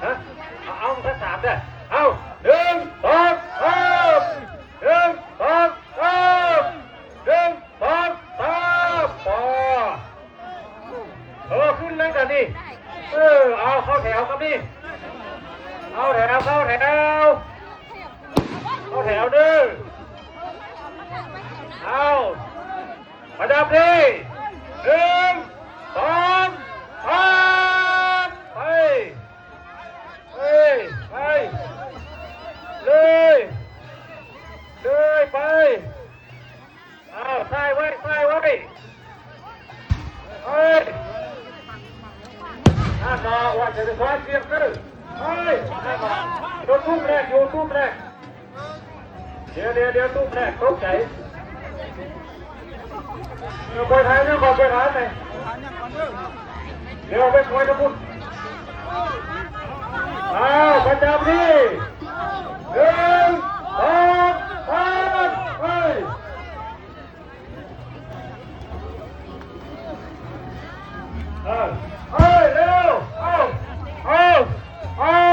ຮະ ເອົາ ເອົາ ທັກສາມເດີ້ ເອົາ ໜຶ່ງ ສອງ ສາມ ໜຶ່ງ ສອງ ສາມ ໜຶ່ງ ສອງ ສາມ ພໍ ເອີ ຂຶ້ນເລີຍບາດນີ້ ເອີ ເອົາ ເຂົ້າແຖວກັບນີ້ ເຂົ້າແຖວ ເຂົ້າແຖວ ເຂົ້າແຖວເດີ້ ເອົາ ປະຈຳທີ່ ໜຶ່ງ ສອງ ສາມ ໄປ ເອີຍ ໄປ ເລີຍ ເລີຍ ໄປ ອ້າວ ຊ້າຍໄວ້ ຊ້າຍໄວ້ ເອີຍ ນັ້ນນະ ວ່າຈະໄດ້ຄວາມສຽງເດີ້ ເອີຍ ນັ້ນນະ ໂຍນຕຸ້ມແລກ ໂຍນຕຸ້ມແລກ ດຽວ ດຽວ ດຽວ ຕຸ້ມແລກ ຕົກໃຈ ເອີ ປ່ອຍຖ່າຍເດີ້ ຂໍປ່ອຍຖ່າຍແດ່ ດຽວໄປປ່ອຍນຳພຸ້ນ ອ້າວ ປະຈຳທີ່ ໜຶ່ງ ສອງ ສາມ ໄປ ເອີ ເອີ ເລັວ ເອົາ ເອົາ ເອົາ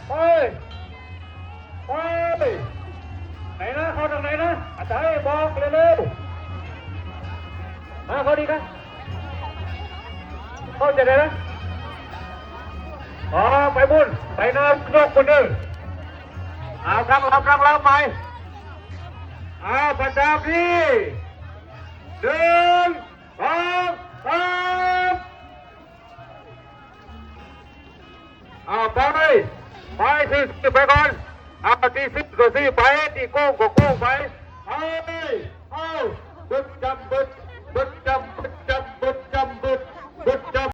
ໄປ ໄປ ໄປນະ ເຂົ້າທາງໃດນະ ອາຈານບອກເລັວໆ ມາ ເຂົ້າດີກະ ເຂົ້າໃຈໄດ້ນະ ອໍ ໄປພຸ້ນ ໄປນອກພຸ້ນເດີ້ ເອົາ ຕັ້ງລຳ ຕັ້ງລຳໃໝ່ ເອົາ ປະຈຳທີ່ ໜຶ່ງ ສອງ ສາມ ເອົາ ໄປ ໄປ ຊື່ໆ ໄປກ່ອນ ເອົາ ທີ່ຊື່ກໍຊື່ໄປ ທີ່ໂຄ້ງກໍໂຄ້ງໄປ ໄປ ເອົາ ເບິດຈຳ ເບິດ